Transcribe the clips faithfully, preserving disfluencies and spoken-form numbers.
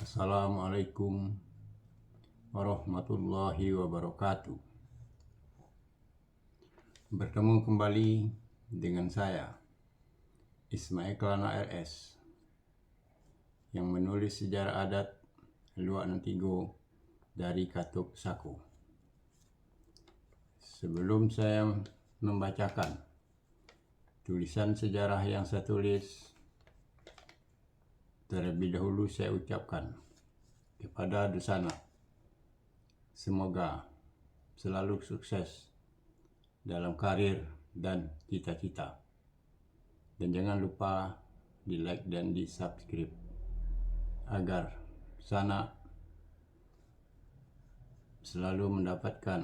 Assalamualaikum warahmatullahi wabarakatuh. Bertemu kembali dengan saya, Ismail Kelana R S, yang menulis sejarah adat Luak Nan Tigo dari Katuak Sako. Sebelum saya membacakan tulisan sejarah yang saya tulis, terlebih dahulu saya ucapkan kepada dunsanak, semoga selalu sukses dalam karir dan cita-cita. Dan jangan lupa di-like dan di-subscribe, agar sanak selalu mendapatkan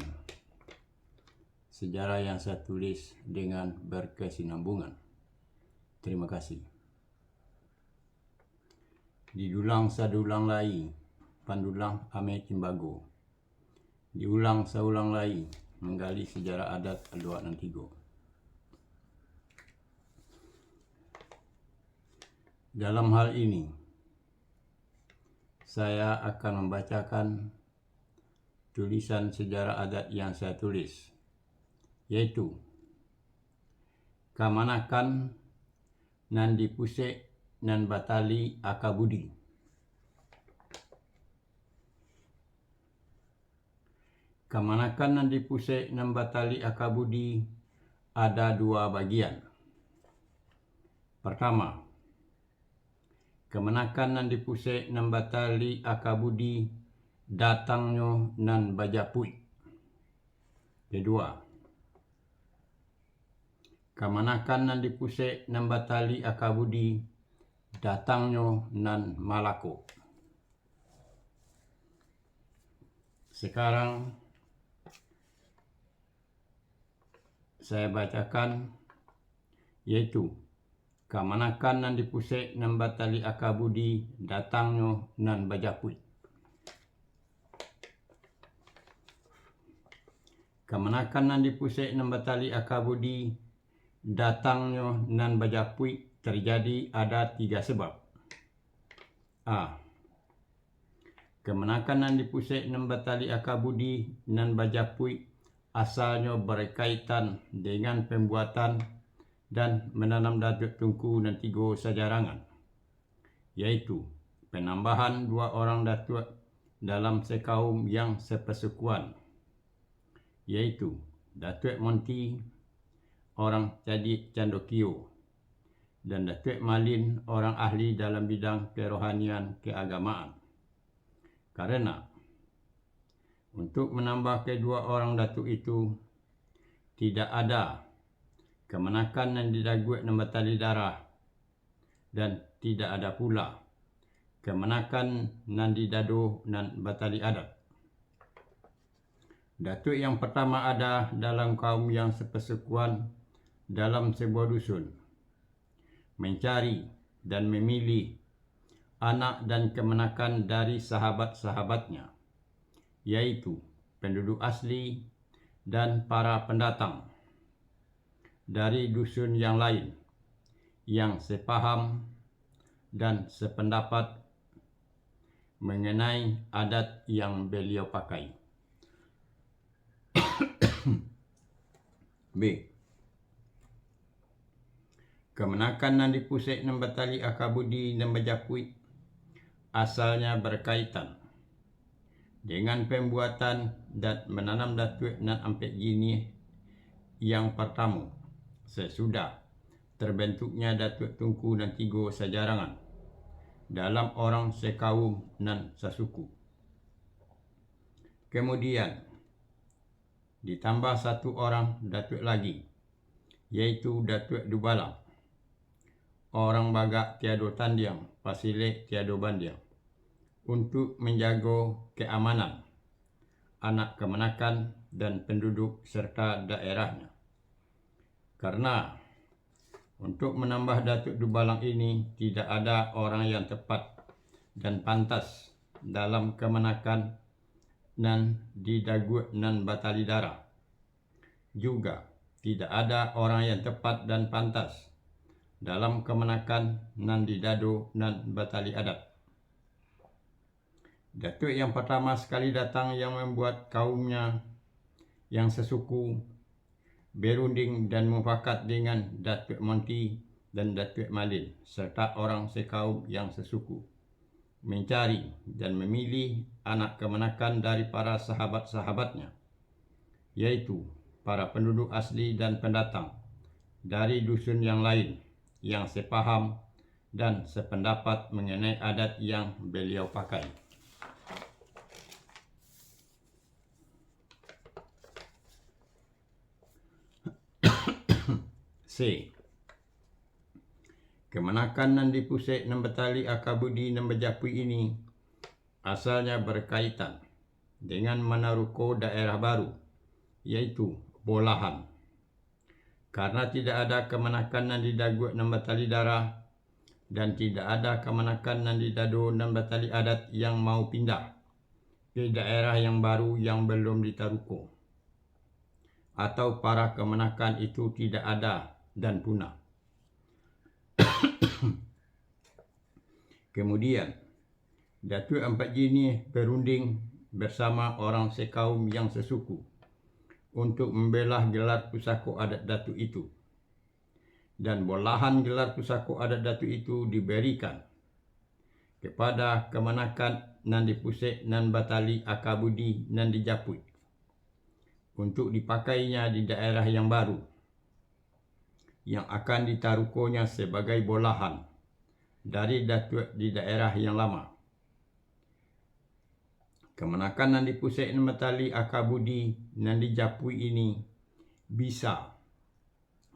sejarah yang saya tulis dengan berkesinambungan. Terima kasih. Didulang sadulang lai, pandulang ameh timbago. Diulang saulang lai, manggali sejarah adat Luak Nan Tigo. Dalam hal ini, saya akan membacakan tulisan sejarah adat yang saya tulis, yaitu kamanakan nan dipusek nan batali aka budi. Kamanakan nan dipusek nan batali aka budi ada dua bagian. Partama, kamanakan nan dipusek nan batali aka budi datangnyo nan bajapuik. Kedua, kamanakan nan dipusek nan batali aka budi datangnyo nan malako. Sekarang saya bacakan, yaitu kamanakan nan dipusek nan batali aka budi datangnyo nan bajapuik. Kamanakan nan dipusek nan batali aka budi datangnyo nan bajapuik terjadi ada tiga sebab. A. Kamanakan nan dipusek nan batali aka budi nan bajapuik asalnyo barkaitan dengan pambuatan dan mananam Datuak Tungku nan tigo sajarangan, yaitu panambahan dua orang datuak dalam sakaum yang sapasukuan, yaitu Datuak Monti, orang Cadiak Candokio, dan Datuak Malin, orang ahli dalam bidang kerohanian keagamaan. Karena, untuk manambah kedua orang datuak itu, tidak ada kamanakan nan didaguak nan batali darah, dan tidak ada pula kamanakan nan didado nan batali adat. Datuak yang partama ada dalam kaum yang sapasukuan dalam sabuah dusun, mancari dan mamiliah anak dan kamanakan dari sahabat-sahabatnyo, yaitu panduduak asli dan para pandatang dari dusun yang lain yang sapaham dan sapandapat manganai adat yang baliau pakai. B. Kamanakan nan dipusek nan batali aka budi nan bajapuik, asalnya barkaitan dengan pambuatan dan mananam datuak nan ampek jinih yang partamo, sasudah tarbantuknya Datuak Tungku nan tigo sajarangan dalam orang sakaum nan sasuku. Kamudian, ditambah satu orang datuak lagi, yaitu Datuak Dubalang, orang bagak tiado tandiang, pasilek tiado bandiang, untuak manjago kaamanan anak kamanakan dan panduduk sarta daerahnyo. Karena untuak manambah Datuak Dubalang ini tidak ada orang yang tapat dan pantas dalam kamanakan nan didaguak nan batali darah. Juga tidak ada orang yang tapat dan pantas dalam kamanakan nan didado nan batali adat. Datuak yang partama sakali datang yang mambuek kaumnyo yang sasuku berunding dan mufakat dengan Datuak Monti dan Datuak Malin, sarta urang sakaum yang sasuku, mancari dan mamiliah anak kamanakan dari para sahabat-sahabatnyo, yaitu para panduduak asli dan pandatang dari dusun yang lain, yang sapaham dan sapandapat manganai adat yang baliau pakai. C. Kamanakan nan di Pusek nan batali aka budi nan bajapuik ini, asalnyo barkaitan dengan manaruko daerah baru, yaitu Bolahan. Karano tidak ada kamanakan nan di Daguak nan batali darah, dan tidak ada kamanakan nan di Dado nan batali adat yang mau pindah ka daerah yang baru yang balum ditaruko, atau para kamanakan itu tidak ada dan punah. Kamudian, Datuak Ampek Jiniah barunding basamo urang sakaum yang sasuku untuak mambalah gelar pusako adat Datuak itu. Dan Bolahan gelar pusako adat Datuak itu dibarikan kapado kamanakan nan di Pusek nan batali aka budi nan dijapuik, untuak dipakainyo di daerah yang baru, yang akan ditarukonyo sabagai Bolahan dari Datuak di daerah yang lamo. Kamanakan nan di Pusek nan batali aka budi nan dijapuik ini bisa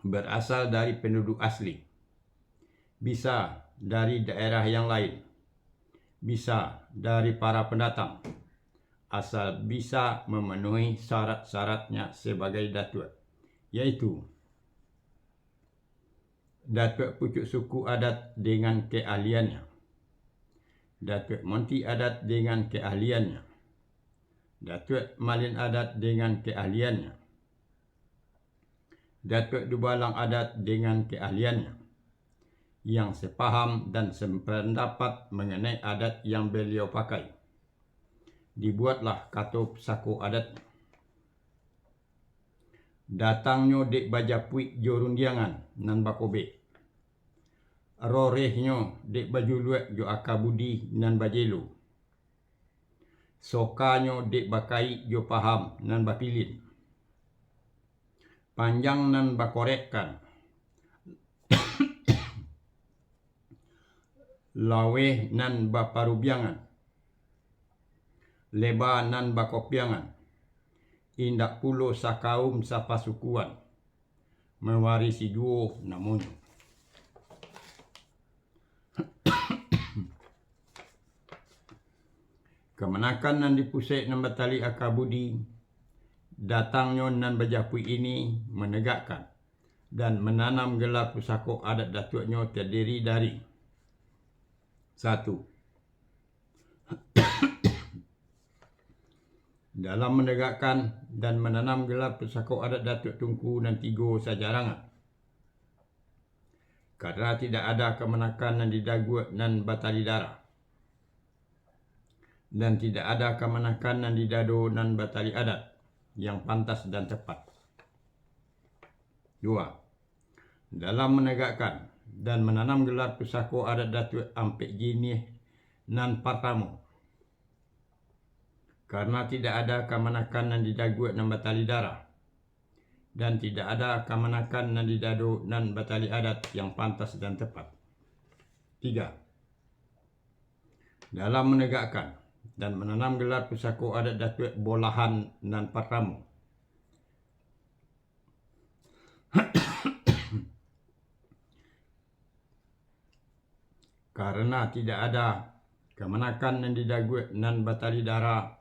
barasal dari panduduak asli, bisa dari daerah yang lain, bisa dari para pandatang, asal bisa mamanuhi syarat-syaratnyo sabagai Datuak, yaitu Datuak Pucuak Suku Adat dengan kaahliannyo, Datuak Monti Adat dengan kaahliannyo, Datuak Malin Adat dengan kaahliannyo, Datuak Dubalang Adat dengan kaahliannyo, yang sapaham dan sapandapat manganai adat yang baliau pakai. Dibueklah kato pusako adatnyo. Datangnyo dek bajapuik jo rundiangan nan bakobek. Rorehnyo dek bajuluak jo aka budi nan bajelo. Sokanyo dek bakaik jo paham nan bapilin. Panjang nan bakorekkan. Laweh nan baparubiangan. Leba nan bakopiangan. Indak pulo sakaum sapasukuan. Mawarisi juo namonyo. Kamanakan nan di Pusek nan batali aka budi, datangnyo nan bajapuik ini managakkan dan mananam gelar pusako adat Datuaknyo tadiri dari, satu, dalam managakkan dan mananam gelar pusako adat Datuak Tungku nan tigo sajarangan. Karano tidak ada kamanakan nan di Daguak nan batali darah, dan tidak ada kamanakan nan di Dado nan batali adat, yang pantas dan tepat. Dua, dalam managakkan dan mananam gelar pusako adat Datuak Ampek Jiniah nan partamo. Karano tidak ada kamanakan nan di Daguak nan batali darah, dan tidak ada kamanakan nan di Dado nan batali adat yang pantas dan tepat. Tiga, dalam managakkan dan mananam gelar pusako adat Datuak Bolahan nan partamo. Karano tidak ada kamanakan nan di Daguak nan batali darah,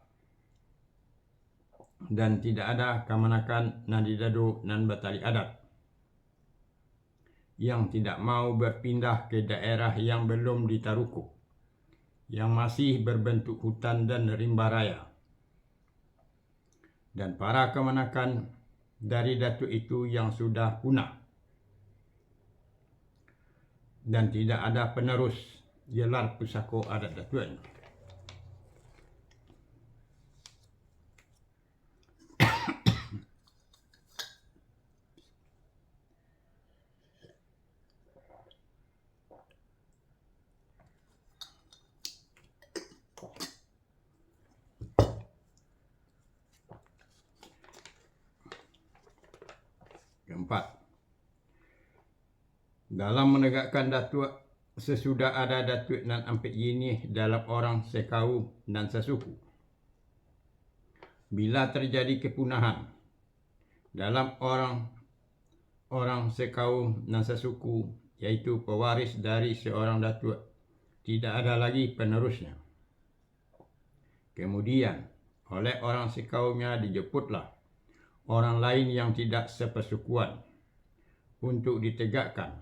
dan tidak ada kamanakan nan di Dado nan batali adat, yang tidak mau berpindah ke daerah yang belum ditaruko, yang masih berbentuk hutan dan rimba raya. Dan para kamanakan dari Datuak itu yang sudah punah, dan tidak ada penerus gelar pusako adat Datuaknyo. Empat. Dalam manegakkan datuak, sasudah ada datuak nan ampek jinih dalam orang sakaum nan sasuku. Bila tarjadi kapunahan dalam orang, orang sakaum nan sasuku, yaitu pawaris dari saurang datuak, tidak ada lagi panerusnya. Kamudian, oleh orang sakaumnya dijemputlah orang lain yang tidak sapasukuan, untuk ditegakkan,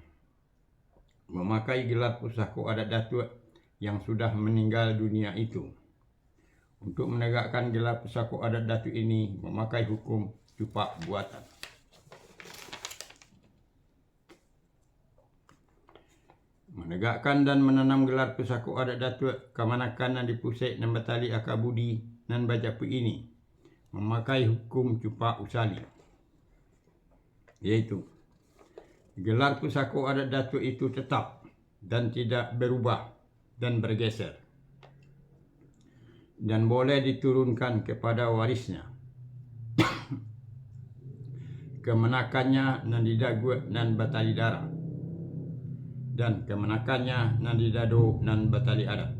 mamakai gelar pusako adat datuak yang sudah maninggal dunia itu. Untuk manegakkan gelar pusako adat datuak ini mamakai hukum cupak buatan. Manegakkan dan mananam gelar pusako adat datuak kamanakan nan dipusek nan batali aka budi nan bajapuik ini, mamakai hukum cupak usali, yaitu gelar pusako adat datuak itu tetap dan tidak berubah dan bergeser, dan boleh diturunkan kepada warisnya. Kamanakannya nan didaguak nan batali darah, dan kamanakannya nan didado nan batali adat,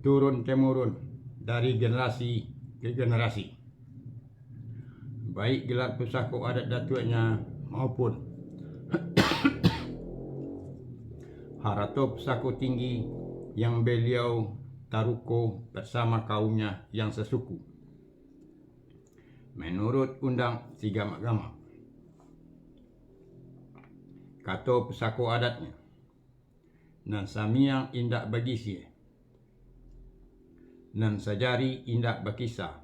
turun temurun dari generasi ke generasi. Baik gelar pusako adat datuaknya maupun harato pusako tinggi yang beliau taruko bersama kaumnya yang sasuku, menurut undang sigamak-gamak. Kato pusako adatnya, nan samiang indak bagisia, nan sajari indak bakisa,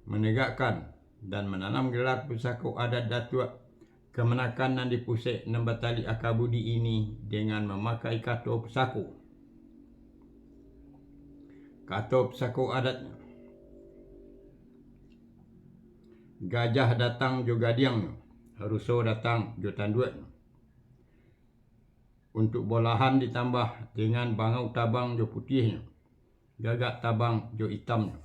manegakkan dan mananam gelar pusako adat datuak kamanakan nan dipusek nan batali aka budi ini dengan mamakai kato pusako. Kato pusako adatnya, gajah datang jo gadiangnyo, ruso datang jo tanduaknyo. Untuak bolahan ditambah dengan bangau tabang jo putiahnyo, gagak tabang jo itamnyo.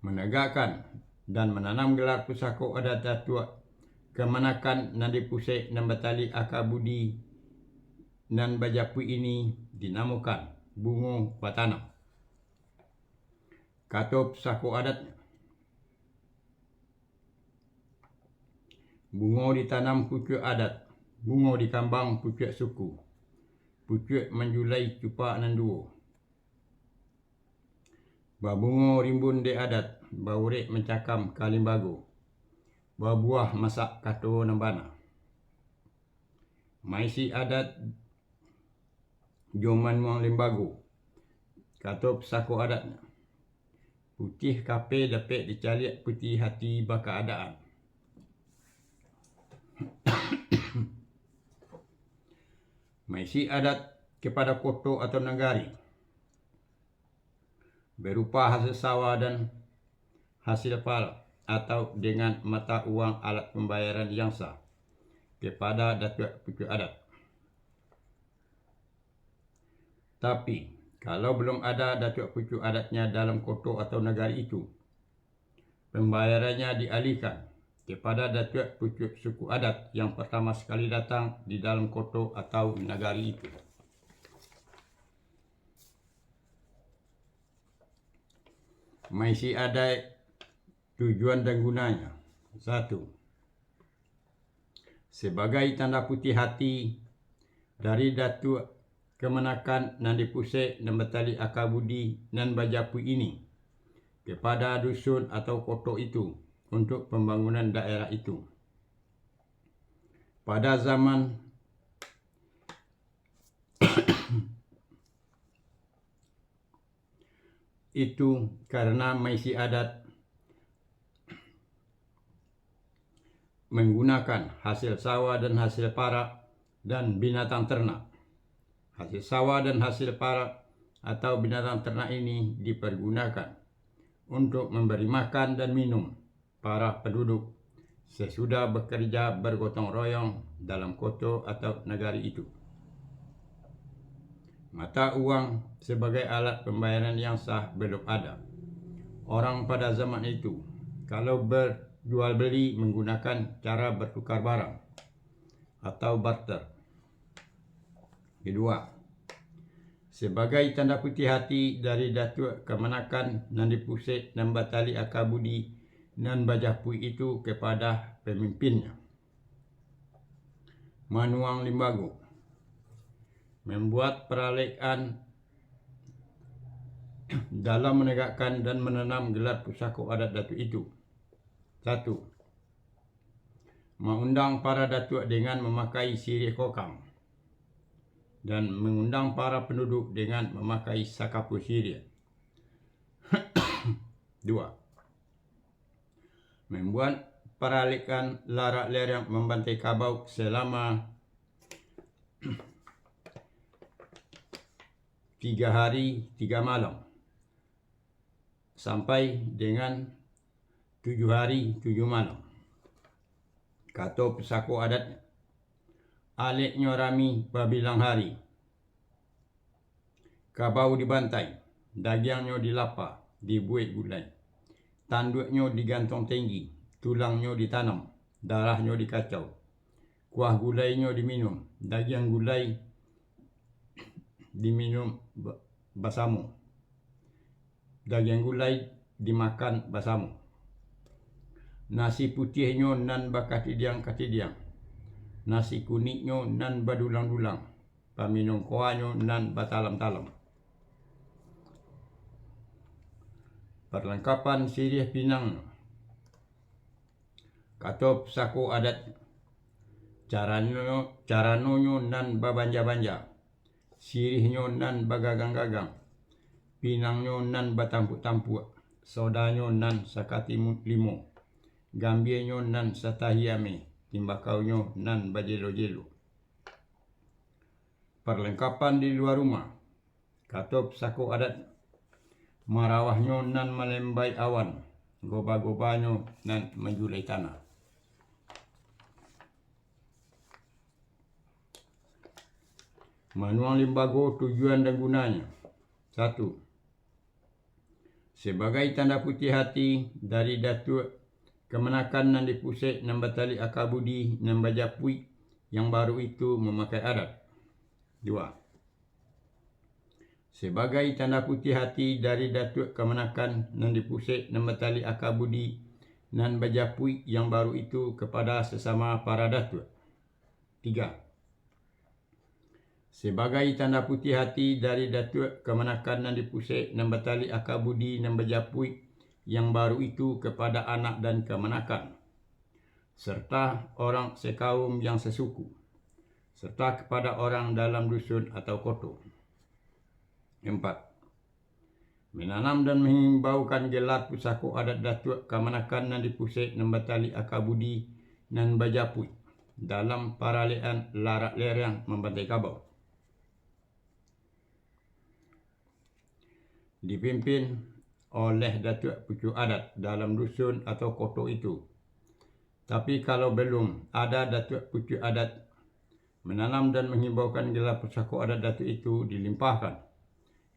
Manegakkan dan mananam gelar pusako adat datuak kamanakan nan dipusek nan batali aka budi nan bajapuik ini dinamokan bungo batanam. Kato pusako adatnyo, bungo ditanam pucuak adat, bungo dikambang pucuak suku, pucuak manjulai cupak nan duo. Babungo rimbun dek adat, baurek mancakam ka limbago, babuah masak kato nan bana. Maisi adat jo manuang limbago, kato pusako adatnyo. Putiah kape dapek dicaliak putiah hati bakaadaan. Maisi adat kepada koto atau nagari, berupa hasil sawah dan hasil parak, atau dengan mata uang alat pambayaran yang sah kepada datuak pucuak adat. Tapi, kalau belum ada datuak pucuak adatnya dalam koto atau nagari itu, pambayarannya dialihkan kepada datuak pucuak suku adat yang pertama sekali datang di dalam koto atau nagari itu. Maisi adat, tujuan dan gunanya. Satu, sebagai tanda putiah hati dari datuak kamanakan nan dipusek nan batali aka budi nan bajapuik ini kepada dusun atau koto itu untuk pambangunan daerah itu. Pada zaman itu, karena maisi adat menggunakan hasil sawah dan hasil parak dan binatang ternak. Hasil sawah dan hasil parak atau binatang ternak ini dipergunakan untuk memberi makan dan minum para penduduk sesudah bekerja bergotong royong dalam koto atau nagari itu. Mata uang sebagai alat pembayaran yang sah belum ada. Orang pada zaman itu kalau berjual beli menggunakan cara bertukar barang atau barter. Kedua, sebagai tanda putiah hati dari Datuak kamanakan nan dipusek nan batali aka budi nan bajapuik itu kepada pemimpinnya. Manuang limbago, membuat paralekan dalam menegakkan dan menanam gelar pusako adat Datuak itu. Satu, maundang para datuak dengan mamakai siriah kokang, dan mangundang para panduduk dengan mamakai sakapua siriah. Dua, membuat paralekan larak lereng mambantai kabau selama tiga hari tiga malam, sampai dengan tujuh hari tujuh malam. Kato pusako adat, aleknyo rami babilang hari. Kabau dibantai, dagiangnyo dilapa, dibuek gulai. Tanduaknyo digantong tinggi, tulangnyo ditanam, darahnyo dikacau. Kuah gulainyo diminum, dagiang gulai diminum ba-, basamo. Dagiang gulai dimakan basamo. Nasi putiahnyo nan bakatidiang-katidiang, nasi kuniknyo nan badulang-dulang, paminum koanyo nan batalam-talam. Parlengkapan siriah pinangnyo. Kato pusako adat, carano-, caranonyo nan babanja-banja, siriahnyo nan bagagang-gagang, pinangnyo nan batampuak-tampuak, sodanyo nan sakati mu-, limo, gambianyo nan satahi ameh, timbakaunyo nan bajelo-jelo. Parlengkapan di lua rumah. Kato pusako adat, marawahnyo nan malembai awan, goba-gobanyo nan manjulai tanah. Manuang limbago, tujuan dan gunanyo. Satu, sebagai tanda putiah hati dari Datuak kamanakan nan dipusek nan batali aka budi nan bajapuik yang baru itu mamakai adat. Dua, sebagai tanda putiah hati dari Datuak kamanakan nan dipusek nan batali aka budi nan bajapuik yang baru itu kepada sasama para datuak. Tiga, sebagai tanda putiah hati dari Datuak kamanakan nan dipusek nan batali aka budi nan bajapuik yang baru itu kepada anak dan kamanakan, serta orang sekaum yang sasuku, serta kepada orang dalam dusun atau koto. Empat, menanam dan mangimbaukan gelar pusako adat Datuak kamanakan nan dipusek nan batali aka budi nan bajapuik dalam paralekan larak lereng mambantai kabau. Dipimpin oleh Datuak Pucuak Adat dalam dusun atau koto itu. Tapi kalau belum ada Datuak Pucuak Adat, menanam dan mangimbaukan gelar pusako adat Datuak itu dilimpahkan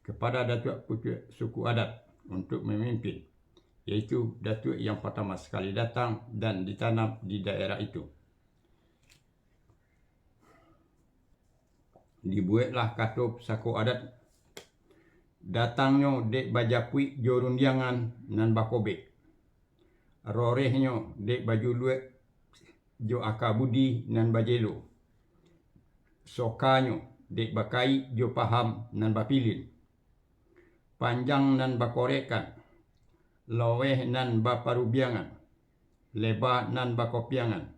kepada Datuak Pucuak Suku Adat untuk memimpin, yaitu Datuak yang pertama sekali datang dan ditanam di daerah itu. Dibueklah kato pusako adat, datangnyo dek bajapuik jo rundiangan nan bakobek, rorehnyo dek bajuluak jo aka budi nan bajelo, sokanyo dek bakaik jo paham nan bapilin, panjang nan bakorekan, laweh nan baparubiangan, leba nan bakopiangan.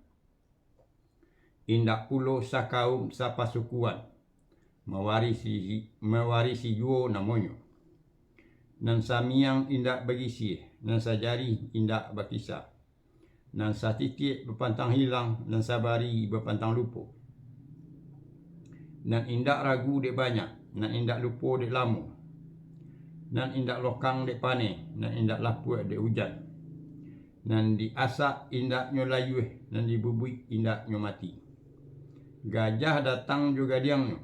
Indak pulo sakaum sapasukuan, mawarisi, mawarisi juo namonyo. Nan samiang indak bagisiah, nan sajarih indak bakisa, nan satitiak bapantang hilang, nan sabari bapantang lupo. Nan indak ragu dek banyak, nan indak lupo dek lamo, nan indak lokang dek paneh, nan indak lapuak dek ujan. Nan diasak indaknyo layuah, nan dibubuik indaknyo mati. Gajah datang jo gadiangnyo,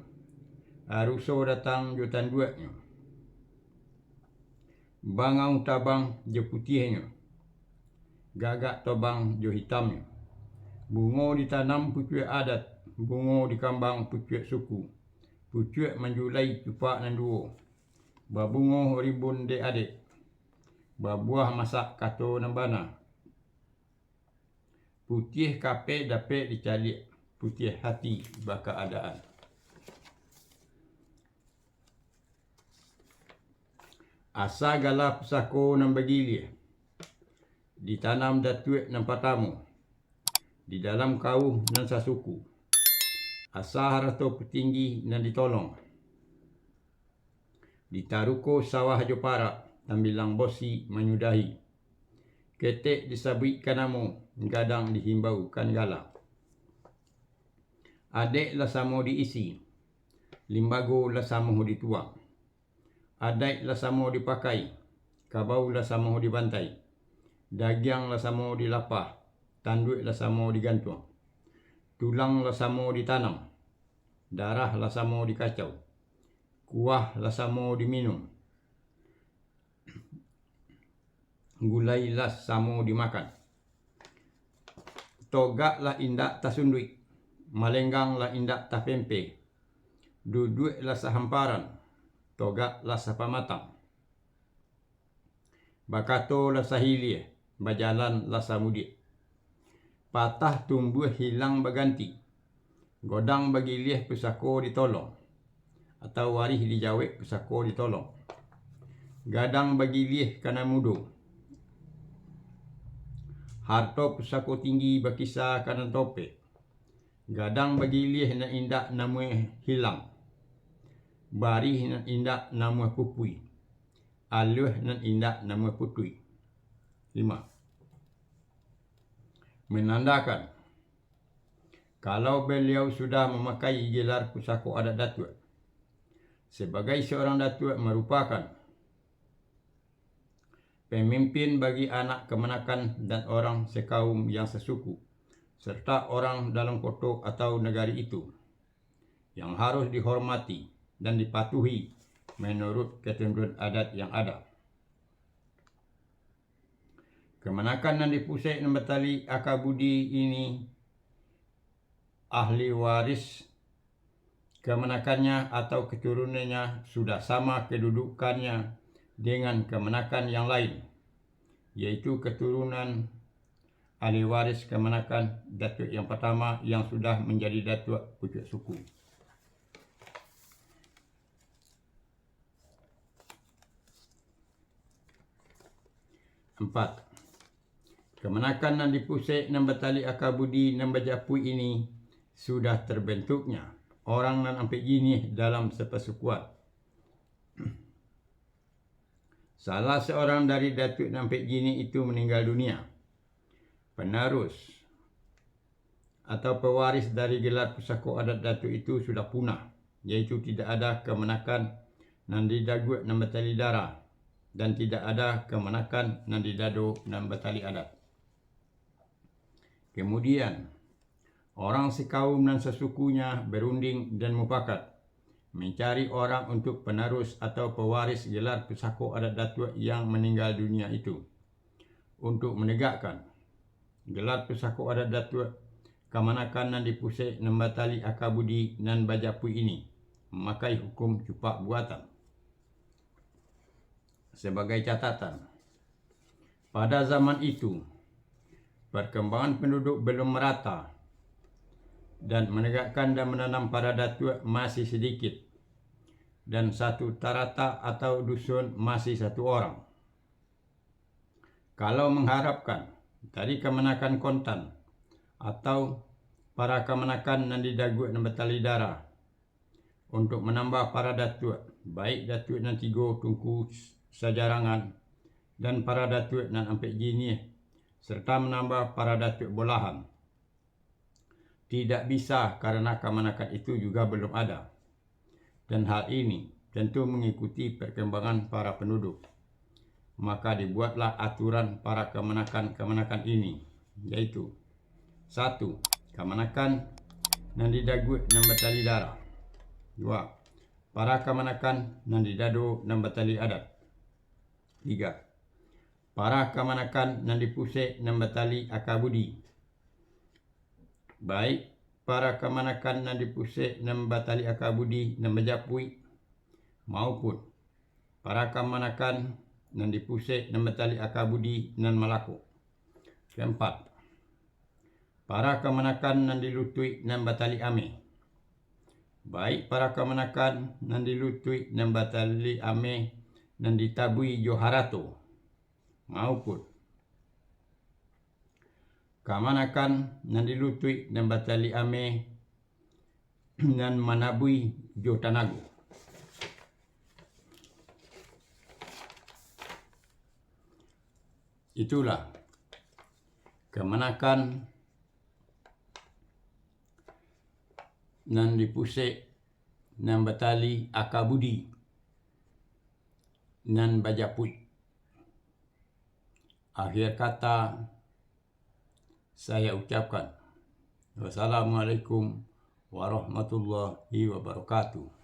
ruso datang jo tanduaknyo. Bangau tabang jo putiahnyo, gagak tobang jo hitamnyo. Bungo ditanam pucuak adat, bungo dikambang pucuak suku. Pucuak manjulai cupak nan duo, babungo rimbun dek adek, babuah masak kato nan bana. Putiah kapek dapek dicaliak, putiah hati bakaadaan. Asa gala pusako nan bagiliah, ditanam datuak nan patamo, di dalam kawuh nan sasuku. Asa harato patinggi nan ditolong, ditaruko sawah jo parak, tambilang bosi manyudahi. Ketek disabuikkan namo, gadang dihimbaukan gala. Adek lah samo diisi, limbago lah samo dituang. Adaik lah samo dipakai, kabau lah samo dibantai, dagiang lah samo dilapah, tanduak lah samo digantuang, tulang lah samo ditanam, darah lah samo dikacau, kuah lah samo diminum, gulai lah samo dimakan. Togak lah indak tasunduik, malenggang lah indak tapempe, duduak lah sahamparan, togak lah sapamatang. Bakato lah sahiliah, bajalan lah samudiak. Patah tumbuah hilang baganti, godang bagiliah pusako ditolong, atau warih dijawek pusako ditolong. Gadang bagiliah ka nan mudo, harto pusako tinggi bakisa ka nan topek. Gadang bagiliah nan indak namuah hilang, barih nan indak namuah pupui, aluah nan indak namuah putuih. Lima. Manandakan, kalau baliau sudah mamakai gelar pusako adat datuak, sabagai saurang datuak marupakan pamimpin bagi anak kamanakan dan orang sakaum yang sasuku, serta orang dalam koto atau nagari itu, yang harus dihormati dan dipatuhi manurut katantuan adat yang ada. Kamanakan nan di pusek nan batali aka budi ini, ahli waris kamanakannya atau katurunannyo sudah sama kadudukannya dengan kamanakan yang lain, yaitu katurunan ahli waris kamanakan datuak yang patama yang sudah manjadi datuak pucuak suku. Ampat. Kamanakan nan di pusek nan batali aka budi nan bajapuik ini sudah terbentuknya orang nan ampek jinih dalam sapasukuan. Salah saurang dari datuak nan ampek jinih itu maninggal dunia. Panarus atau pawaris dari gelar pusako adat datuak itu sudah punah, yaitu tidak ada kamanakan nan di daguak nan batali darah, dan tidak ada kamanakan nan di dado nan batali adat. Kemudian, orang sakaum nan sasukunya barunding dan mupakat mancari orang untuk panarus atau pawaris gelar pusako adat datuak yang maninggal dunia itu, untuk managakkan gelar pusako adat datuak kamanakan nan di pusek nan batali aka budi nan bajapuik ini, mamakai hukum cupak buatan. Sabagai catatan, pada zaman itu, parkambangan panduduk balum marata, dan managakkan dan mananam para datuak masih sadikit, dan satu taratak atau dusun masih satu orang. Kalau mangharapkan dari kamanakan kontan atau para kamanakan nan di daguak nan batali darah, untuk manambah para datuak, baik datuak nan tigo tungku sajarangan, dan para datuak nan ampek jinih, serta manambah para datuak bolahan, tidak bisa, karana kamanakan itu juga balum ada. Dan hal ini tantu mangikuti parkambangan para panduduk. Maka dibuatlah aturan para kamanakan-kamanakan ini, yaitu, satu, kamanakan nan di daguak nan batali darah. Dua, para kamanakan nan di dado nan batali adat. Tiga, Parah kamanakan nan dipusek nan batali aka budi. Baik parah kamanakan nan dipusek nan batali aka budi nan bajapuik, maupun parah kamanakan nan dipusek nan batali aka budi nan malakok. Keempat, parah kamanakan nan dilutuik nan batali ameh. Baik parah kamanakan nan dilutuik nan batali ameh nan ditabui jo harato, maupun kamanakan nan dilutuik nan batali ameh nan manabui jo tanago. Itulah kamanakan nan dipusek nan batali aka budi nan bajapuik. Akhir kata, saya ucapkan, wassalamualaikum warahmatullahi wabarakatuh.